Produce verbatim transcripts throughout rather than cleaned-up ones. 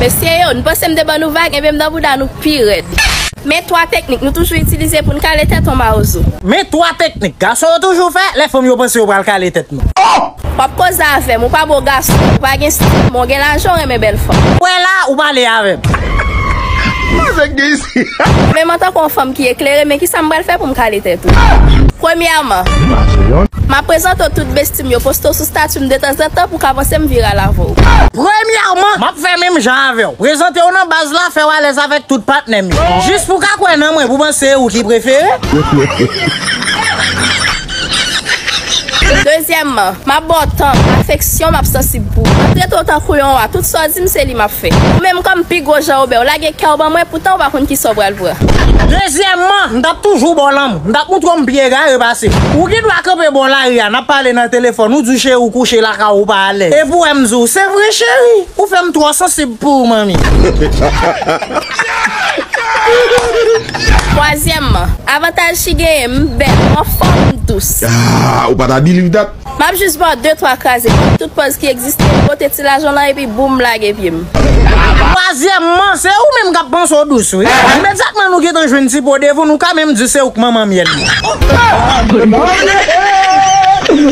Mesye yo, nou panse m te ban nou vag, ebyen m nan bouda nou pi rèd. Men twa teknik nou toujou itilize pou n kale tèt yon mawozo. Men twa teknik gason yo toujou fè lè fanm yo panse yo pral kale tèt nou. W ap koze avè m, ou pa bo gason, ou pa gen stil, men w gen lajan, w renmen bèl fanm. Ou wè la, ou pale avè m. Sa k gen isi? Men m antanke yon fanm ki eklere, men kisa m pral fè pou m kale tèt ou? Premyèman, m ap prezante w tout besti m yo, poste w sou stati m detanzantan pou w ka panse m viral avè w. Premyèman, m ap fè menm jan avè w. Prezante w nan baz la, fè w alèz avèk tout patnè m yo. Jis pou w ka kwè nan mwen, pou w panse se ou ki prefere. Dezyèmman, m ap ba w tan, afeksyon, m ap sansib pou ou. M ap trete w tankou yon wa, tout sa w di m, se li m ap fè. Ou menm kòm pi gwo Jan Obè, w lage kè w ban mwen, poutan w pa konn kisa w pral pran. Dezyèmman, m t ap toujou ba w lanmou. M t ap montre w m pi egare pase w. Ou gen dwa kanpe bò lari a, n ap pale nan telefòn, ou di w cheri w kouche lakay ou, ou pa alèz. Epi w wè m di w, se vre cheri, ou fè m twò sansib pou ou, manmi. Twazyèmman, avantaj ki genyen, m bèl, m anfòm, m dous. Ah, ou pa ta believe that? M ap jis ba w de twa kraze, tout pòz ki egziste, pote ti lajan w lan epi boum, lage pye m. Twazyèmman, se ou menm k ap panse w dous, wi. Imedyatman nou gentan jwenn ti po devan w, nou ka menm di se ou k manman myèl li.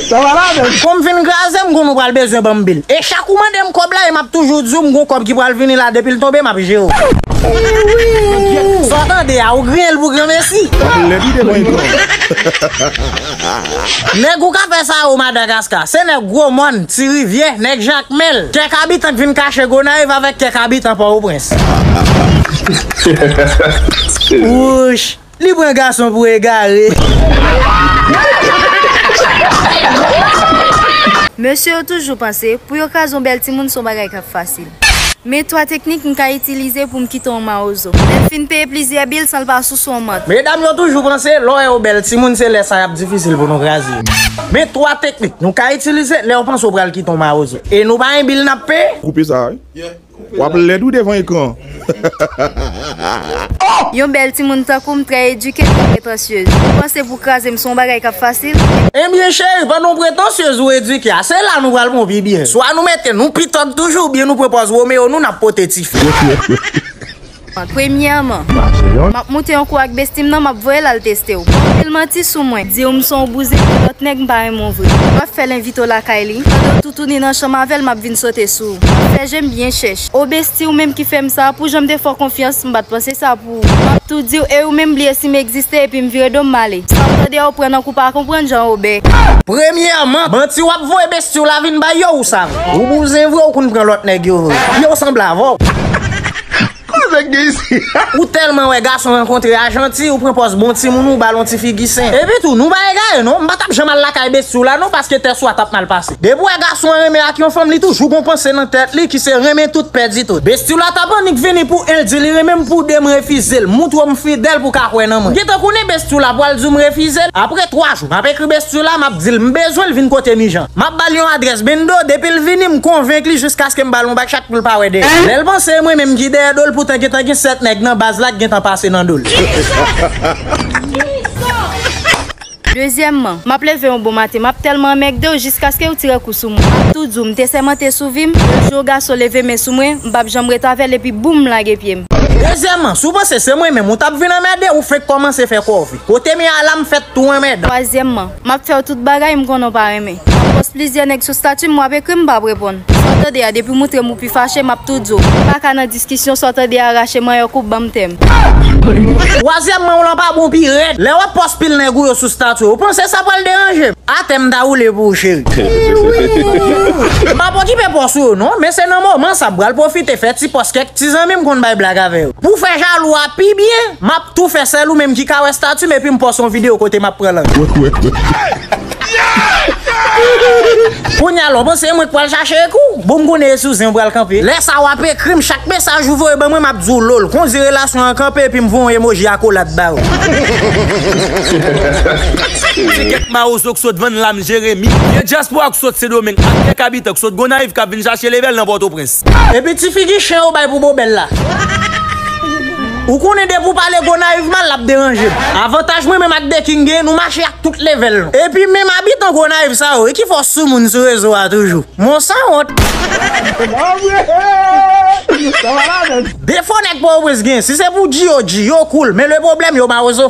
Sa va la menm. Kon m fin kraze, m konn ou pral bezwen ban m bil. E chak ou mande m kòb la, e m ap toujou di w m gon kòb ki pral vini la, depi l tonbe, m ap jere w. Sa w tande a, ou griyen l pou granmesi. Nèg ou ka fè sa yo Madagaska, se nèg Gwo Mòn, Ti Rivyè, nèg Jakmèl, kèk abitan k vin kache Gonayiv avèk kèk abitan Pòtoprens. Wouch! Li pran gason pou egare. Mesye yo toujou panse, pou yo kraze yon bèl timoun, se yon bagay k ap fasil. Men twa teknik m ka itilize pou m kite yon mawozo. Lè l fin peye plizyè bil san l pa souse yon mant. Medam yo toujou panse, lè w wè yon bèl timoun, se lè sa y ap difisil pou nou kraze. Men twa teknik nou ka itilize, lè w panse w pral kite yon mawozo. E nou pa gen bil n ap peye? Koupe sa, wi. W ap lèd wi devan ekran. Yon bèl timoun tankou m trè edike, trè pretansyez. Ou panse pou kraze m se yon bagay k ap fasil? Ebyen cheri, pandan w pretansyez ou edike a, se la nou pral pran w pi byen. Swa nou mete nou pi tòg toujou, oubyen nou pran pòz Romeo nou, n ap pote tifi. Premyèman, m ap moute yon kou ak besti m nan, m ap voye l al teste w. Anpil manti sou mwen, di w m se yon bouzen, lòt nèg m pa renmen w vre. M ap fè l envite w lakay li, pandan w toutouni nan chanm avè l, m ap vin sote sou ou. M ap fè je m byen chèch. O besti, ou menm ki fè m sa, pou jan m te fè w konfyans, m pa t panse sa pou ou. M ap tou di w, e ou menm bliye si m egziste epi m vire do m m ale. Sa w tande a ou pran nan kou pa konprann jan ou bè. Premyèman, manti w ap voye besti w la vin bay yo ou sa vre. Ou bouzen vre, ou konn pran lòt nèg yo vre. Yo sanble avè w. Koze k gen isi? Ou tèlman wè gason rankontre a janti, ou pran pòz bon timoun, ou ba l yon ti figi sen. Epi tou, nou pa egare non, m pa t ap janm al lakay besti w la non, paske tès ou a t ap mal pase. Depi w wè gason an renmen ak yon fanm, li toujou gon panse nan tèt li ki se renmen tout pèdi tout. Besti w la t ap annik vini pou en di li renmen m, pou de m refize l, montre w m fidèl pou w ka kwè nan mwen. Gentan konnen besti w la pral di w m refize l. Apre twa jou, m ap ekri besti w la, m ap di l m bezwen l vin kote m ijan. M ap ba l yon adrès bendo, depi l vini, m konvenk li jiskaske m ba l yon bak chat pou l pa wè dèyè. Lè l panse e mwen menm ki dèyè do l, poutan gentan gen sèt nèg nan baz la k gentan pase nan do l. Dezyèmman, m ap leve yon bon maten, m ap tèlman anmègde w jiskaske w tire kou sou mwen. M ap tou di w, m te sèmante sou vi m, le jou yon gason leve men sou mwen, m p ap janm ret avè l epi boum, m lage pye m. Dezyèmman, si w panse se mwen menm ou t ap vin anmède, ou fenk kòmanse fè kòve. Kote m ye a la, m fèt tou anmèdan. Twazyèmman, m ap fè w tout bagay m konnen w pa renmen. M ap pòs plizyè nèg sou stati m, w ap ekri m, m p ap reponn. Sa w tande a, depi w montre m ou pi fache, m ap tou di w. M pa ka nan diskisyon, sa w tande a, rache manyòk ou, ban m tè m. Twazyèmman, w lan pa bon pi rèd. Lè w ap pòs pil nèg ou yo sou stati w, ou panse sa pral deranje m? Atè m ta woule pou ou, cheri. M p ap okipe pòs ou yo non, men se nan moman sa m pral pwofite fè ti pòs kèk ti zanmi m konn bay blag avè yo. Pou fè jalou a pi byen, m ap tou fè sèl ou menm ki ka wè stati m epi m pòs yon videyo kote m ap pran lang. Kounye a la, w panse e mwen k pral chache ekou? Bon, m konnen e sou zen w pral kanpe. Lè sa w ap ekri m, chak mesaj ou voye ban mwen, m ap di w lol. Kondi relasyon an kanpe epi m voye yon emoji akolad ba ou. Se kèk mawozo k sot vann lam Jeremi. Vye dyaspora k sot Sendomeng ak kèk abitan k sot Gonayiv k ap vin chache leve l nan Pòtoprens. Epi ti figi chen yo bay pou Bobèl la. Ou konnen depi w pale Gonayiv mal, l ap deranje m. Avantaj mwen menm ak The King genyen, nou mache ak tout level nou. Epi menm abitan Gonayiv sa yo, e ki fòs sou moun sou rezo a toujou. Mon sanwont. Mwen, mwen, mwen, Defo nèg Pòtoprens gen, si se pou G O G, yo cool, men le pwoblèm, yo mawozo.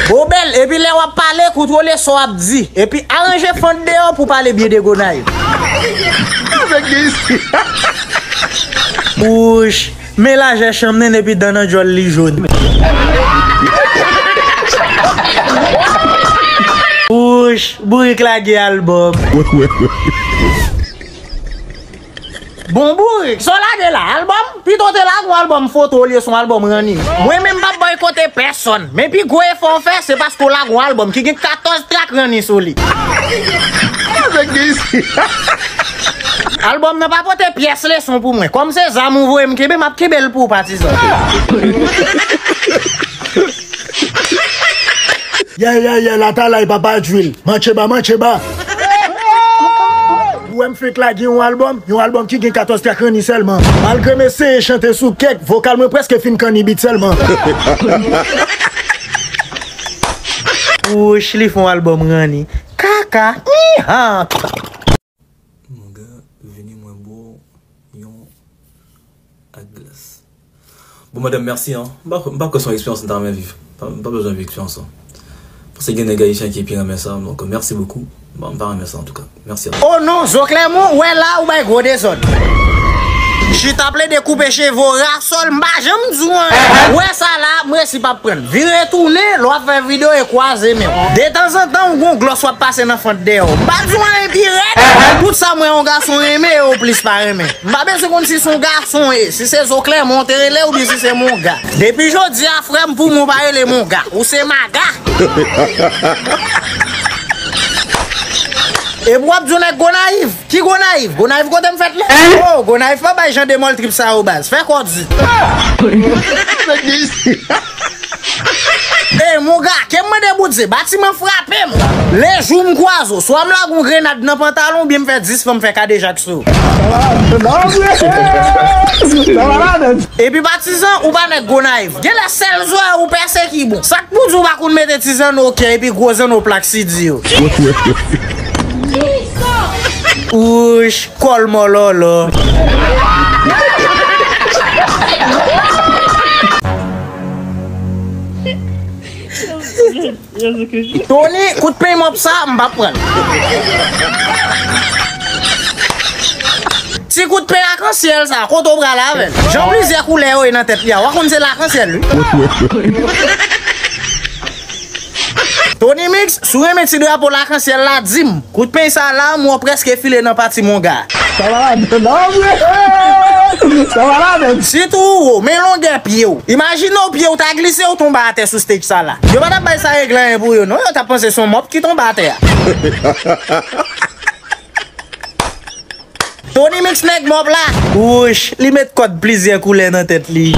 Bo bèl, epi lè w ap pale, kontwole sa w ap di. Epi aranje fant deyò pou pale byen de Gonayiv. Wouch, men lajè chanm nen epi dan nan djòl li jòn. Wouch, bourik lage albòm. Bon bourik, sa w lage la, albòm? Pito w te lage yon albòm foto olye se yon albòm ranni. Mwen menm m p ap bòykote pèsonn, men pi gwo efò w fè, se paske w lage yon albòm ki gen katòz trak ranni sou li. Albòm nan pa pote pyès leson pou mwen. Kòm se zam ou voye m kenbe, m ap kenbe l pou w, patizan. Yeah, yeah, yeah, latalay papa Drill. Mancheba, mancheba. Ou wè m fenk lage yon albòm, yon albòm ki gen katòz trak ranni sèlman. Malgre m eseye chante sou kèk, vokal mwen prèske fin kanni bit sèlman. Wouch, li fè yon albòm ranni. Kaka, miha. Manga, vini mwen ba w yon ak glas. Bon, madanm, mèsi, an. M pa, m pa kwè se yon eksperyans m ta renmen viv. Pa, m pa bezwen viv eksperyans lan. Paske gen nèg ayisyen ki pi renmen sa, donk, mèsi bokou. Bon, m pa renmen sa, antouka. Mèsi a. Oh non, Zoklèmon, wè la, ou bay gwo dezòd. Chita plede koupe cheve w, rasòl, m pa janm di w anyen. Ou wè sa la, m resi p ap prann. Vire tounen, lè w ap fè videyo e kwaze men w. Detanzantan, ou gon glòs w ap pase nan fant dèyè w. M pa di w anyen pi rèd. Tout sa m wè yon gason renmen, e w plis pa renmen. M pa bezwen konn si se yon gason w ye, si se Zoklèmon w te rele oubyen si se Monga. Depi jodi a, frè m, pou mwen w pa rele Monga. Ou se Maga. Epi w ap di yon nèg Gonayiv. Ki Gonayiv? Gonayiv kote m fèt la? Oh, Gonayiv pa bay jan de mòl trip sa yo baz. Fè kò di. Ey, Monga, ke m mande Boudye, batiman frape m. Lejou m kwaze w, swa m lage yon grenad nan pantalon oubyen m fè dis fanm fè kadejak sou ou. Epi patizan, ou pa nèg Gonayiv. Genlè sèl zòrèy ou pèse ki bon. Sa k pou di w pa konn mete ti zanno kè epi gwo zanno plak si di yo. Wouch, kòl mòlòlò. Tony, kout peny mòp sa, m p ap pran l. Ti kout peny akansyèl sa, kote w pral avè l? Jan plizyè koulè yo ye nan tèt li a, w a konn se lakansyèl, wi. Tony Mix, si w renmen ti drapo lakansyèl la, di m. Kout peny sa la, m wè w prèske file nan pati Monga. Sa va la menm, non, vre? Sa va la menm. Sitou ou wo, men longè pye w. Imajine w pye w ta glise, w tonbe atè sou stage sa la. Yo pa t ap bay sa regle anyen pou yo, non. Yo t ap panse se yon mòp ki tonbe atè a. Tony Mix nèg mòp la. Wouch, li met kòd plizyè koulè nan tèt li.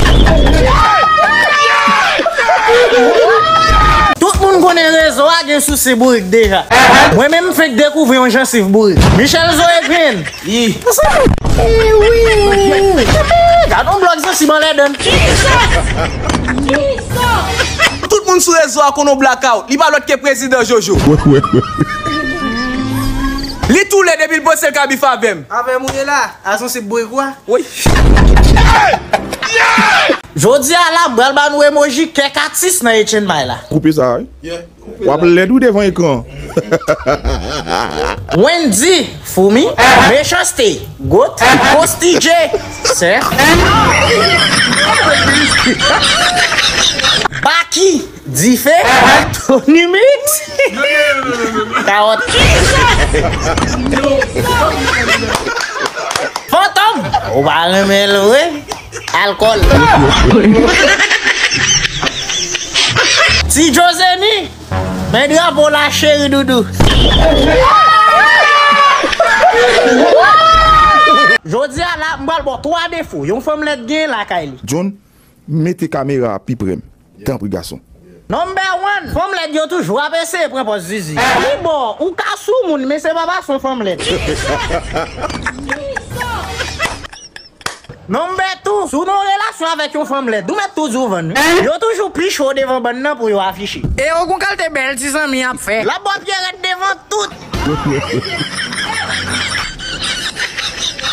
Tout moun konnen rezo a gen sousi bourik deja. Mwen menm m fenk dekouvri yon jansiv bourik. Michel Zoe Green. Yi. Gad yon blòk zansiv anlè dan. Tout moun sou rezo a konn yon blackout. Li pa lòt ke prezidan Jojo. Li tou lè depi l panse l ka bif avè m. Avè m ou ye la, a zansiv bourik ou a. Wi. Jodi a la, m pral ba nou emoji kèk atis nan Etienne May la. Koupe sa, wi. W ap lèd wi devan ekran. Wendy, Foumi, Mechanste, Goat, Costi J, Sè, Baky, Dife, Tony Mix, Kawòt, Fantom, ou pa renmen l vre? Alkòl. Ti Jozeni, men drapo la, cheri doudou. Jodi a la, m pral ba w twa defo yon fanm lèd gen lakay li. John, mete kamera a pi pre m. Tanpri, gason. Number one, fanm lèd yo toujou ap eseye pran pòz zizi. Li bo, ou ka sou moun, men se pa paske w fanm lèd. Number two, si w nan yon relasyon avèk yon fanm lèd, ou mèt tou di w vann wi. Yo toujou pi cho devan bann nan pou yo afiche. E yo gon kalite bèl ti zanmi y ap fè. L ap ba w pye rèd devan tout.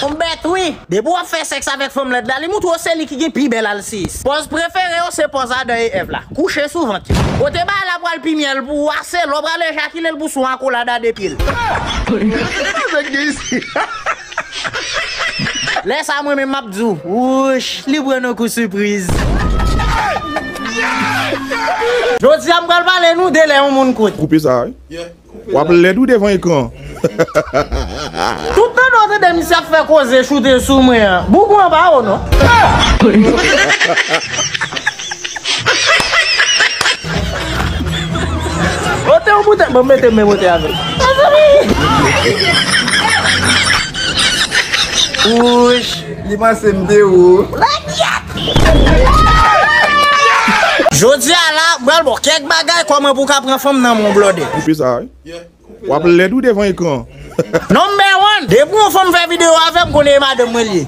Yon bèt wi. Depi w ap fè sèks avèk fanm lèd la, li moutre w se li ki gen pi bèl alsiyis. Pòz prefere w se pòz Adan e Èv la. Kouche sou vant yo. Kote bagay la pral pi myèl pou ou a, se lè w pral ejakile l pou sou akolad a de pye l. Lè sa mwen menm m ap di w, wouch, li pran nou kou sipriz. Jodi a m pral pale nou de lè yon moun kout. Koupe sa wi. W ap lèd wi devan ekran. Tout tande w tande misye ap fè koze choute sou mwen an. Boubou anba ou non. Ote yon boutèk, ban m mete men bote avè l. Mezanmi! Wouch. Li panse m te ou. Jodi a la, m pral ba w kèk bagay kòman pou w ka pran fanm nan men w blòdè. Koupe sa wi. W ap lèd wi devan ekran. Number one, depi yon fanm fè videyo avè m, konnen e madanm mwen li ye.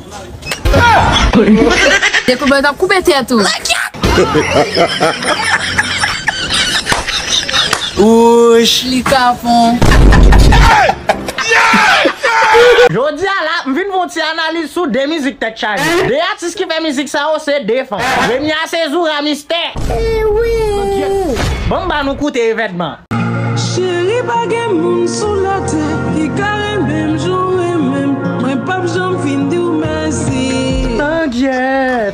Depi mwen t ap koupe tèt ou. Wouch. Li kapon. Jodi a la, m vin fè yon ti analiz sou de mizik tèt chaje. De atis ki fè mizik sa yo se de fanm. Premye a se Zoura Mistè. Ban m ba nou koute evènman. Cheri, pa gen moun sou latè ki ka renmen m jan w renmen m. Mwen p ap janm fin di w mèsi. Angyèt!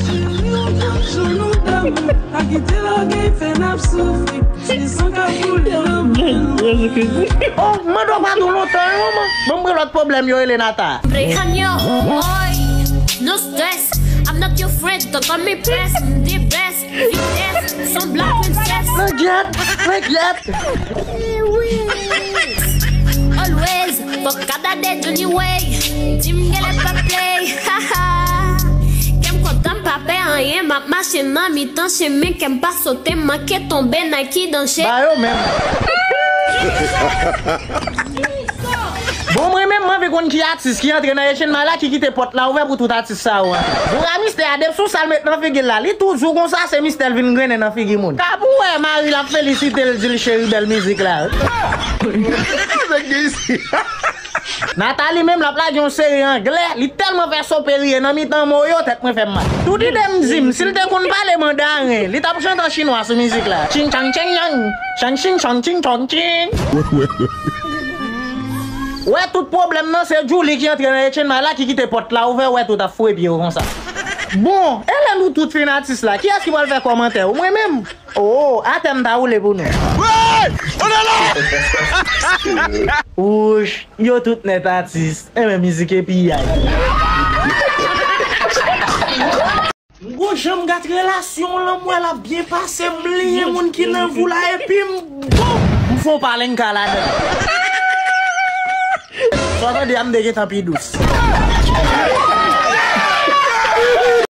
Cheri, ou konn jan nou damou. Pa kite lògèy fè n ap soufri. Se san k ap boule nan venn. Oh, m mande w padon lontan wi manman. Ban m pran lòt pwoblèm yo rele Nata. Brekan yo, oi. No stress. I'm not your friend, don't call me press. The best. Vitès, son black princess. Langyèt, langyèt. Always, fòk ka dade Johnny Way. Di m genlè pa play, haha. Kè m kontan, m pa pè anyen, m ap mache nan mitan chemen, kè m pa sote, manke tonbe, Nike danche. Ba yo menm. Bon, mwen menm, m anvi konn ki atis ki antre nan Echenmay la ki kite pòt la ouvè pou tout atis sa yo antre. Zoura Mistè a, depi sou sa l met nan figi l la, li toujou konsa, se mistè l vin grennen nan figi moun. Ka pou wè mari l ap felisite l, di l cheri bèl mizik la. Nata li menm, l ap lage yon seri anglè, li tèlman fè soperiye nan mitan mo yo, tèt mwen fè m mal. Tout ide m di m, si l te konn pale mandaren, li t ap chante an chinwa sou mizik la. Chin chang cheng yang, chang chin chang chin chong chin. Wè tout pwoblèm nan se Djouly ki antre nan Echenmay la ki kite pòt la ouvè, wè tout ap foure pye yo konsa. Bon, e lè nou tout fin atis la, kiyès ki pral fè kòmantè yo? Mwen menm? Oh, atè m ta woule pou nou. Wouch, yo tout nèt atis. Enben mizik e piyay. M gon jan m gad relasyon w lan, m wè l ap byen pase, m bliye moun ki nan vi w la, epi m, bon, m fè w pale n ka ladan. Sa w tande a, m te gentan pi dous.